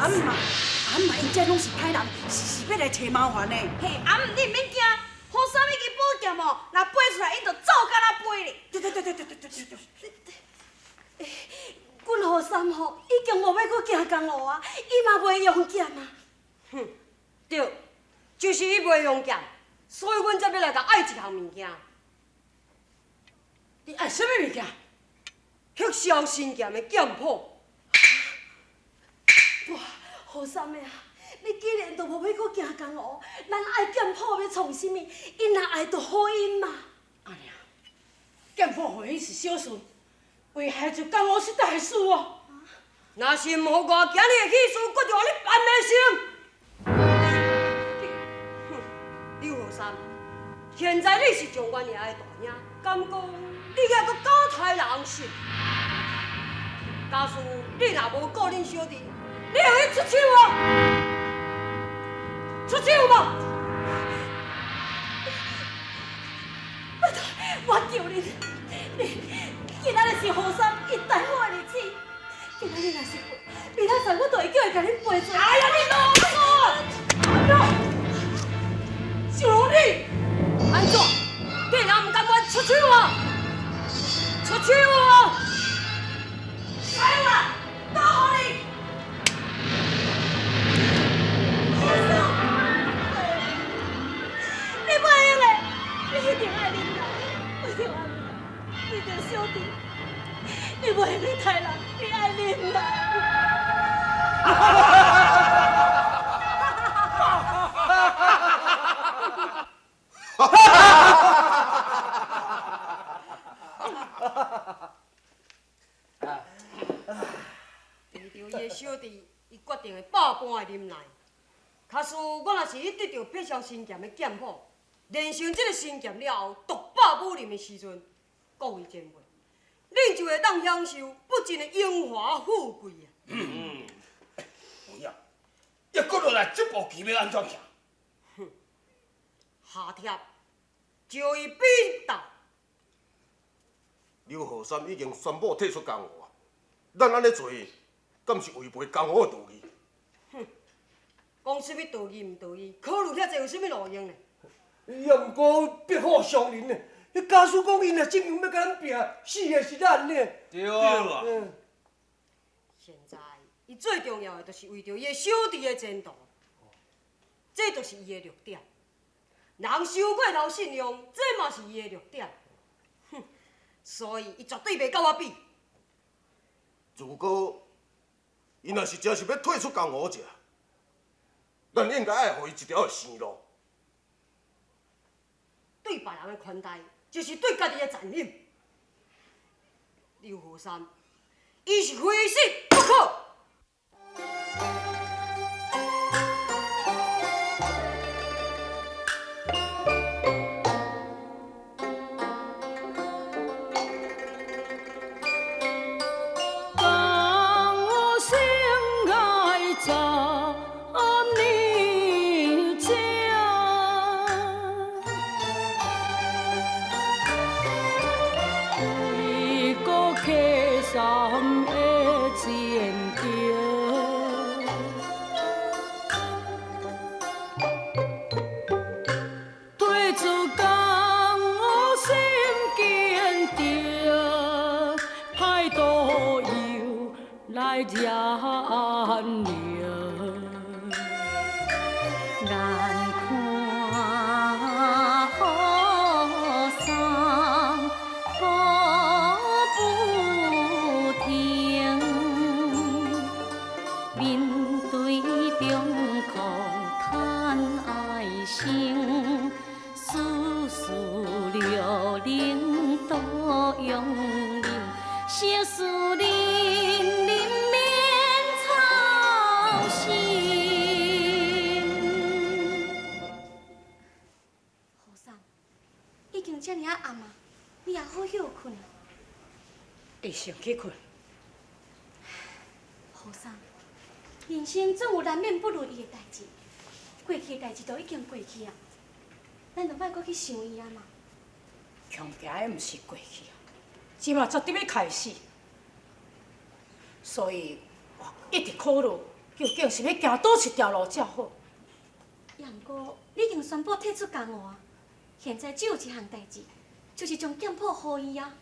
阿姆啊，阿姆啊，𪜶這攏是歹人，是欲來揣麻煩的。嘿，阿姆，你毋免驚，雨傘彼支寶劍哦，若飛出來，𪜶就走敢若飛咧。對對對對對對對對。阮雨傘吼，已經無欲閣行江湖啊，伊嘛袂用劍啊。哼，對，就是伊袂用劍，所以阮才欲來共愛一項物件。你愛啥物物件？碧霄神劍的劍譜。哇，雨傘的啊，你既然都無欲閣行江湖，咱愛劍譜欲創啥物？𪜶若愛就予𪜶嘛。阿娘，劍譜予𪜶是小事，危害就江湖是大事哦。若是毋予我今日的氣勢，決定予你辦袂成。哼，劉雨傘，現在你是狀元爺的大兄，敢講你猶閣敢刣人心？假使你若無顧恁小弟，你會去出手無？出手無？拜託，我求恁，你今仔日是雨傘伊大好的日子，今仔日若是明仔載，我就會叫伊共恁賠罪。哎呀，你囉嗦！小龍女，按怎？既然毋甘願出手無？出手無？來啦，都予你。你袂用的，你一定愛忍耐，為著阿妹，為著小弟，你袂用去刣人，你愛忍耐。為著伊的小弟，伊決定會百般的忍耐。假使我若是去得著碧霄神劍的劍譜，練成這个神劍了後，獨霸武林的時陣，各位前輩，恁就會當享受不盡的榮華富貴啊！嗯，有影，抑閣落來這步棋欲按怎行？哼，下帖就伊比鬥。劉雨傘已經宣布退出江湖啊！咱按呢做，敢是違背江湖的道義？哼，講啥物道義毋道義，考慮遐濟有啥物路用呢？也毋過逼虎傷人呢。彼假使講𪜶若真欲共咱拚，死的是咱呢。對啊。現在伊最重要的，就是為著伊的小弟的前途，這就是伊的弱點。人傷過頭信用，這嘛是伊的弱點。哼，所以伊絕對袂佮我比。如果伊若是真是欲退出江湖者，咱應該愛予伊一條生路。對別人的寬待，就是對家己的殘忍。劉雨傘，伊是非死不可。江湖生愛十年前，為國犧牲的前程。退出江湖心堅定，歹徒又來惹命。眼看雨傘步步停，面對中空叹哀聲，絲絲流連都用忍，息事寧人免操心。雨傘，已經遮爾仔暗啊，你也好歇睏啊。會先去睏。雨傘，人生總有難免不如意的代誌，過去的代誌都已經過去啊，咱就莫閣去想伊啊嘛。強行的毋是過去啊，這馬才拄欲開始，所以我一直考慮，究竟是欲行佗一條路才好？也毋過，你已經宣布退出江湖啊，現在只有一項代誌，就是將劍譜予伊啊。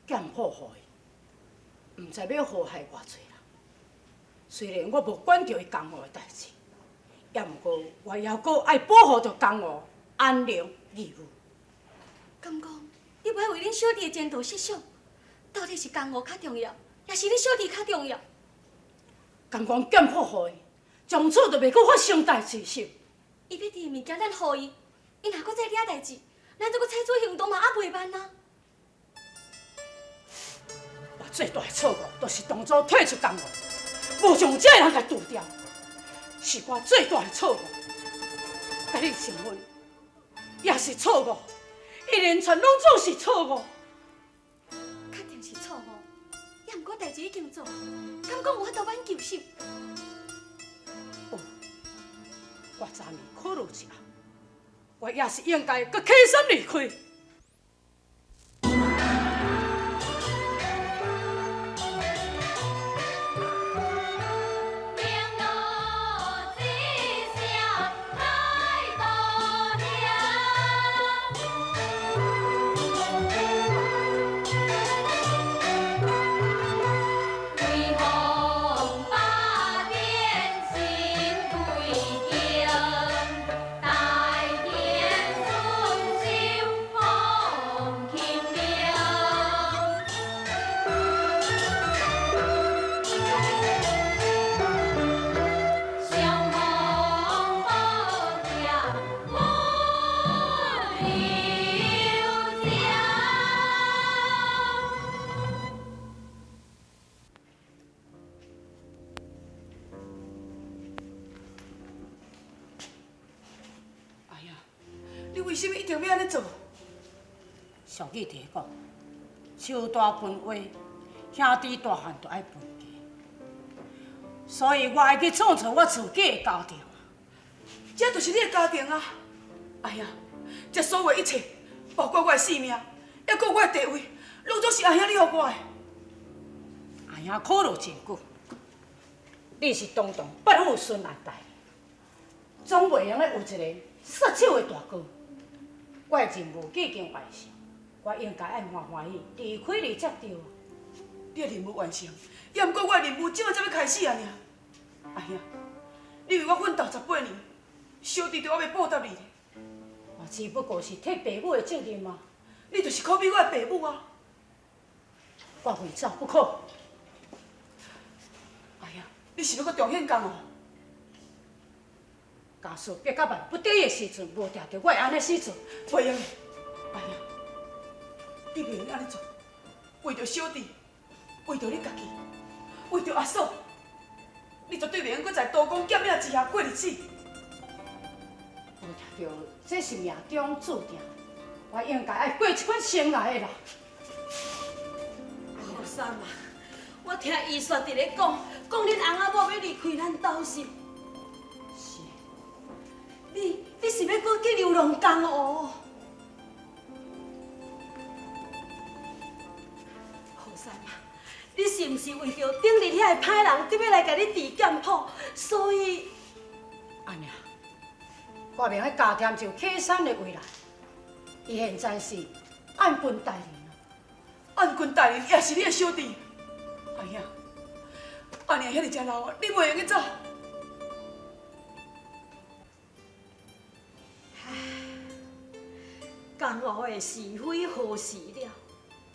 劍譜予伊，毋知欲禍害偌濟人。雖然我無管著伊江湖的代誌，也毋過我猶閣愛保護著江湖安寧義務。敢講，你袂愛為恁小弟的前途設想？到底是江湖較重要，抑是恁小弟較重要？敢講劍譜予伊，從此就袂閣發生代誌是？伊欲挃的物件，咱予伊，伊若閣再惹代誌，咱再閣採取行動嘛，猶袂慢啊！我最大的錯誤，就是當初退出江湖，無將這个人共除掉，是我最大的錯誤。共你成婚也是錯誤，一連串攏總是錯誤。確定是錯誤，也毋過代誌已經做，敢講有法度挽救是？哦，我昨暝考慮一下，我也是應該閣起身離開。你為啥物一定欲按呢做？俗語佇咧講，樹大分話，兄弟大漢就愛分家。所以我愛去創造我自己的家庭。這就是你的家庭啊！哎呀，這所有一切，包括我的性命，抑閣我的地位，攏總是阿兄你予我的。阿兄考慮真久，你是堂堂伯父孫阿大，總袂用得有一個殺手的大哥。我的任務已經完成，我應該愛歡歡喜離開你才對。你的任務完成，也毋過我的任務這擺才欲開始爾。阿兄，你為我奮鬥18年，小弟都猶未報答你咧。我只不過是替爸母的責任啊。你就是可比我的爸母啊！我非走不可。阿兄，你是欲閣重現江湖？假使逼到萬不得已的時陣，無定著我會按呢死做。袂用的，阿兄，你袂用按呢做。為著小弟，為著你家己，為著阿嫂，你絕對袂用閣在刀光劍影之下過日子。無定著這是命中注定，我應該愛過這款生涯的啦。後生啊，我聽伊說佇咧講，講恁翁仔某欲離開咱兜是？是。你是欲閣去流浪江湖？後生啊，你是毋是為著頂日遐个歹人得欲來共你治劍譜，所以？阿娘，我明欲加添就啟山的未來，伊現在是暗軍大人啊。暗軍大人也是你的小弟。阿兄，阿娘遐爾遮老啊，你袂用得走。江湖的是非何時了？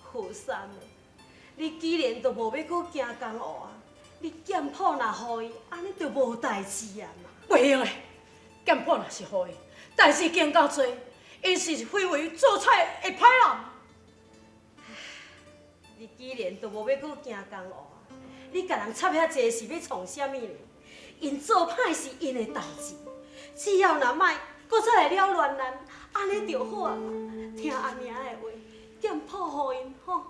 何三的，你既然都無欲閣行江湖啊，你劍譜若予伊，按呢就無代誌啊嘛。袂用的，劍譜若是予伊，代誌更加濟，𪜶是非為做菜的歹人。你既然都無欲閣行江湖啊，你共人插遐濟是欲創啥物呢？𪜶做歹是𪜶的代誌，只要若莫閣再來擾亂咱，按呢就好啊嘛。聽阿娘的話，劍譜予𪜶吼。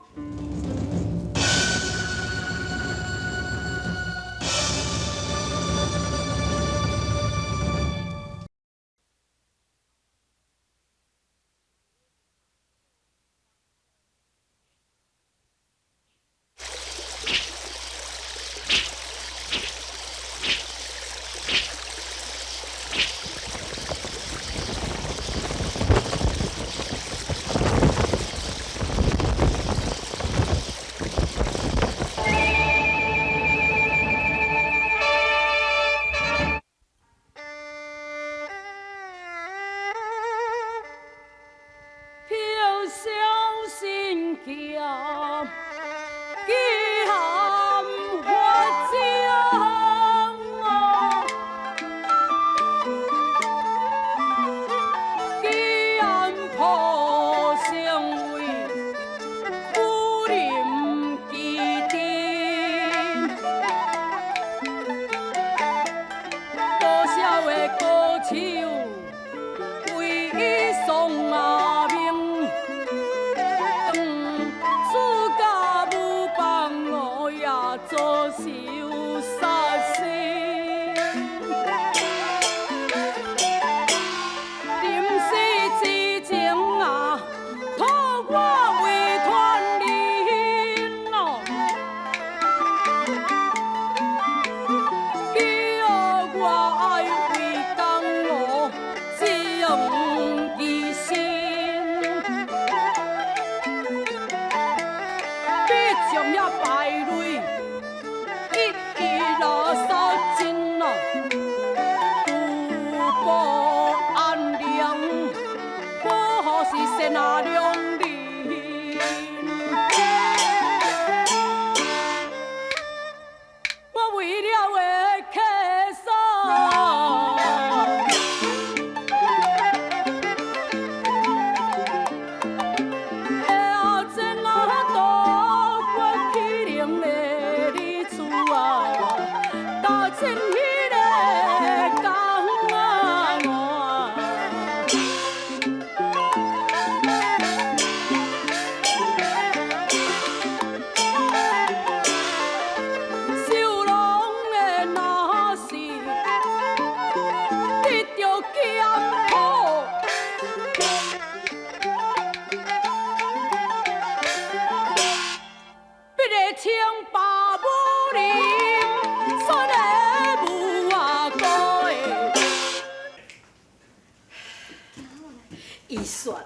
说，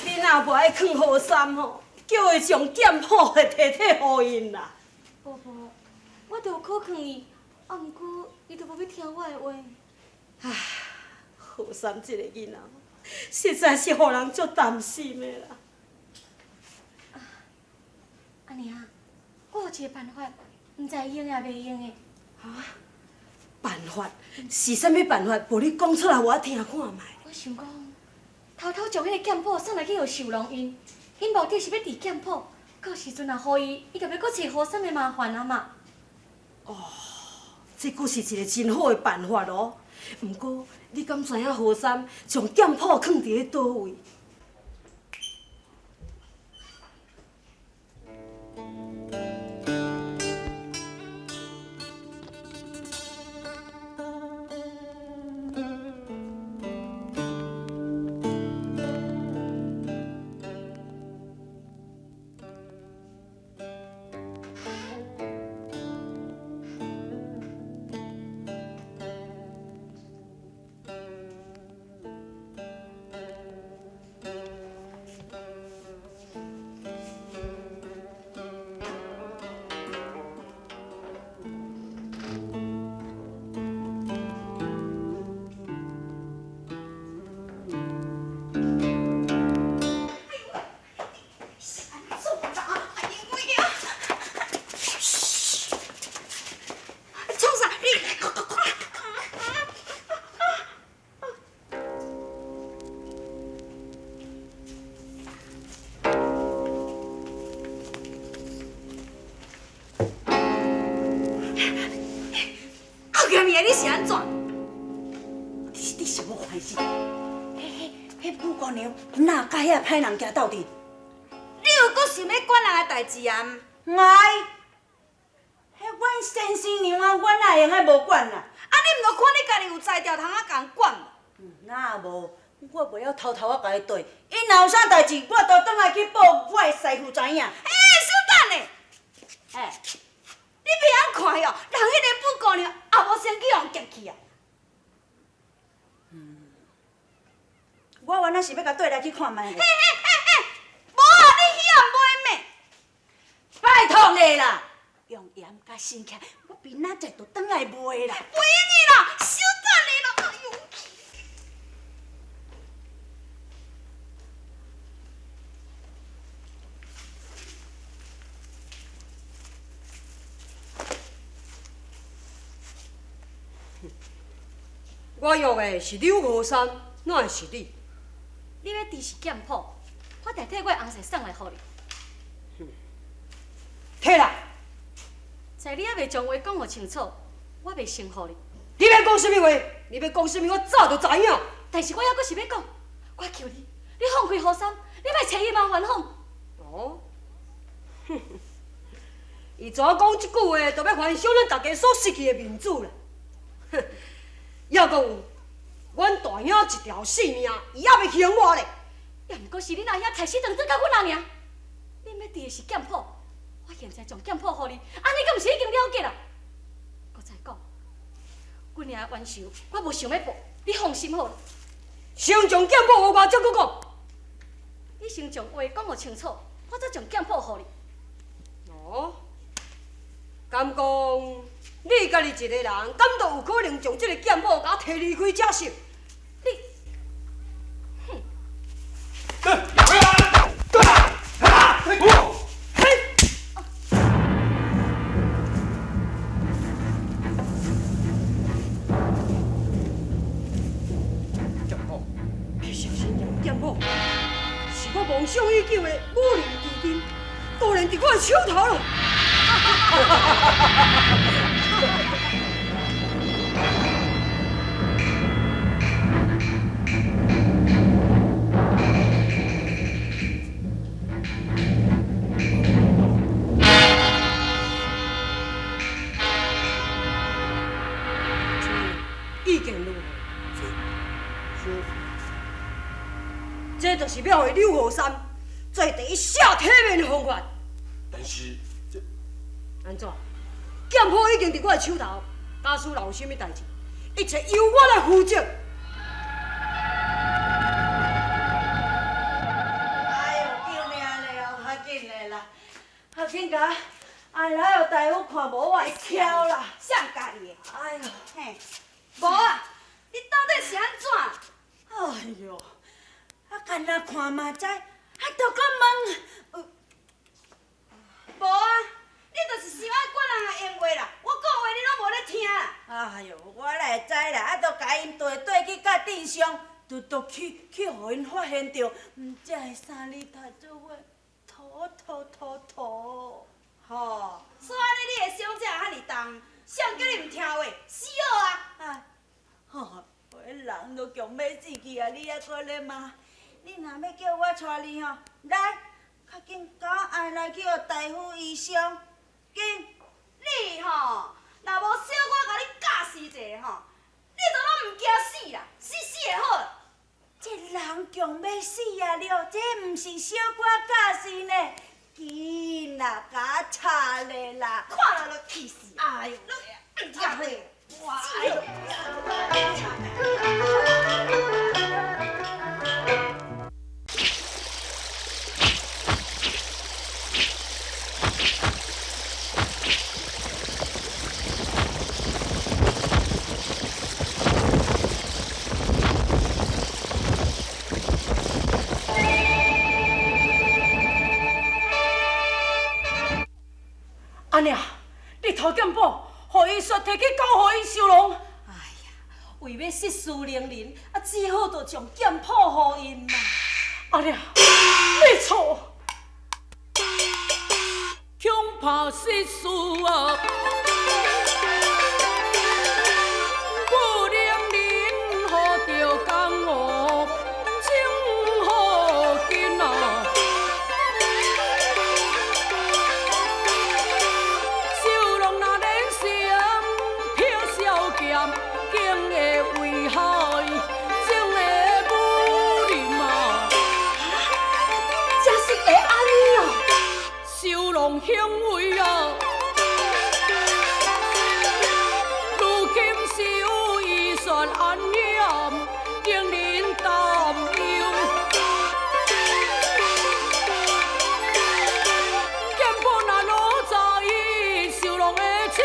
你若无爱囥雨衫吼，叫伊将剑谱的提提予𪜶啦。婆婆，我就有苦劝伊，啊，毋过伊就无欲听我的话。唉，雨衫这个囡仔，实在是予人足担心的啦。阿娘，我有一个办法，毋知会用也袂用的。啊？办法？是啥物办法？无你讲出来，我听看觅。我想讲，偷偷将彼个剑谱送来去予秀龙𪜶，𪜶目的是欲治剑谱，到时阵若予伊，伊就欲阁找雨衫的麻烦啊嘛。哦，这阁是一个真好的办法哦。毋过，你敢知影雨衫将剑谱囥伫咧佗位？你是按怎？你是无欢喜？彼武姑娘哪佮遐歹人行斗阵？你有阁想欲管人的代志啊？哎，彼阮先生娘啊，阮哪会用得无管啦？啊，你毋著看你家己有才调通啊，共管无？哪无？我袂晓偷偷仔共伊对，𪜶若有啥代志，我都转来去报我的师父知影。欸，小等下，欸，你别按看哟，人彼个武姑娘也无先去予人劫去啊。我原来是欲共缀来去看觅。嘿嘿嘿嘿，无啊，你去也买咩？拜托你啦，用盐佮生起，我明仔载就转来卖啦。袂用的啦，小等下啦，哎哟。我约的是柳雨衫，哪会是你？你欲治是剑谱，我代替我的翁婿送来予你。提来。在你犹未将话讲予清楚，我袂先予你。你欲讲啥物话？你欲讲啥物？我早就知影。但是我犹阁是欲讲，我求你，你放开雨衫，你莫找伊麻烦好？哦，哼哼，伊怎讲这句话，就欲反伤咱大家所失去的面子啦。哼，犹阁有，阮大兄一条性命，伊犹未还我咧。也毋过是恁阿兄刣死断转到阮阿娘，恁欲治的是剑谱，我现在将剑谱予你，按呢敢毋是已经了结啦？阁再讲，阮娘的冤仇，我无想欲报，你放心好啦。先将剑谱予我，再阁讲。你先将话讲予清楚，我才将剑谱予你。哦，敢讲你家己一个人，敢就有可能将这个剑谱共我提离开才是？你，哼！剑谱，白小神剑剑谱，是我梦想已久的武林奇珍，果然伫我的手头了。意见如何？这就是欲予柳雨衫做第一下体面的方法。但是这按怎？剑谱已经伫我的手头，假使若有啥物代志，一切由我来负责。啊，紧共爱来予大夫看，无我会翘啦。谁教你的？哎哟，嘿，无啊，你到底是按怎？哎哟，啊，干焦看嘛知，啊，都阁问。无啊，你就是伤爱管人的闲话啦。我讲话你拢无咧听啦。哎哟，我哪会知啦？啊，都共𪜶缀缀去到镇上，就去予𪜶发现著，毋才会三日头做伙，吐吐吐吐。吼，所以按呢你的伤才会遐尔重，谁叫你毋听话，死好啊！哎，吼，人都强欲死去啊，你犹阁咧骂？你若欲叫我带你吼，来，较紧佮我爱来去予大夫医伤，紧！你吼，若无小可共你教示一下吼，你就拢毋惊死啦，死死会好啦。这人强欲死啊了，这毋是小可教示呢，紧啦，共我插咧啦！看了就气死！哎哟，你毋听话，哎哟！阿娘，你偷剑谱，予伊煞提去交予伊收拢。哎呀，为欲息事宁人，啊，只好就将剑谱予𪜶嘛。阿娘，你错，恐怕息事啊，武陵人予著江湖，情好紧啊。收拢若连成撇小剑，竟会危害整个武林啊！真是会按呢哦！收拢行为啊，如今是有医术安险，令人担忧。剑谱若落在收拢的手，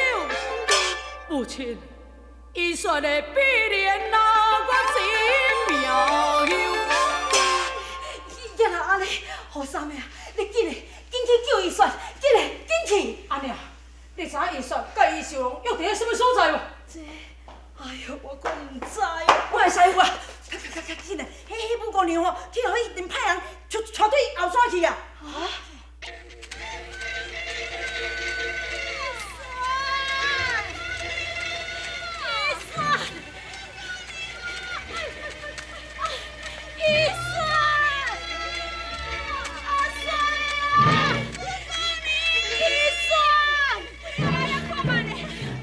母亲，医术的必然啊，我真命休。也若按呢，胡三妹啊，你紧嘞，紧去救医术，紧嘞，紧去！阿娘，你知影医术佮伊收拢约伫咧啥物所在无？这，哎哟，我阁毋知。我会使有啊！较较较紧嘞，彼武姑娘吼，去予彼阵歹人带对后山去啊！啊！医生，阿婶啊，医生，哎呀，看慢咧，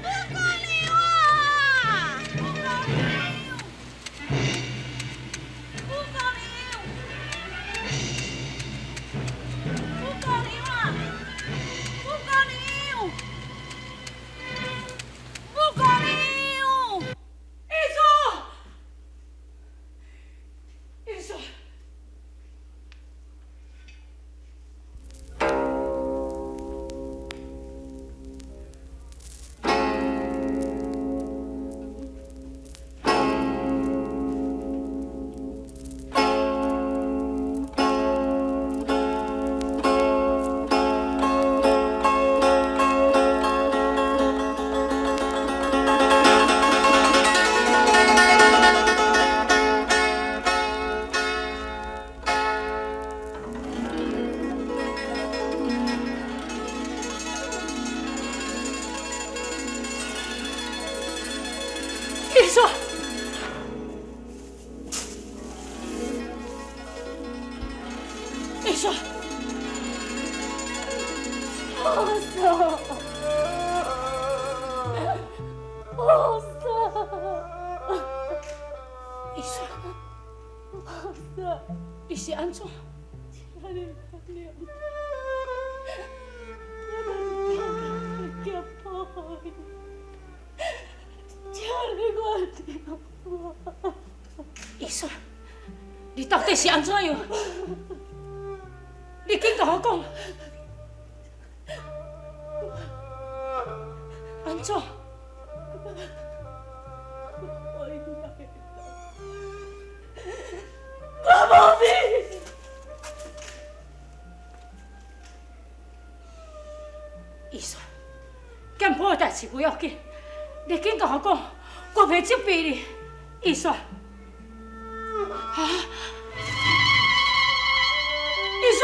武姑娘啊，武姑娘，武姑娘，武姑娘啊，武姑娘，武姑娘。医生，医生。医生，医生，阿嫂，阿嫂，医生，阿嫂，你是按怎？请你原谅我，我若是偷剑谱予𪜶，请你原谅我。医生，你到底是按怎样？你紧共我讲。我应该会当，我无命。医生，剑谱的代志不要紧，你紧共我讲，我袂责备你。医生，啊，医生。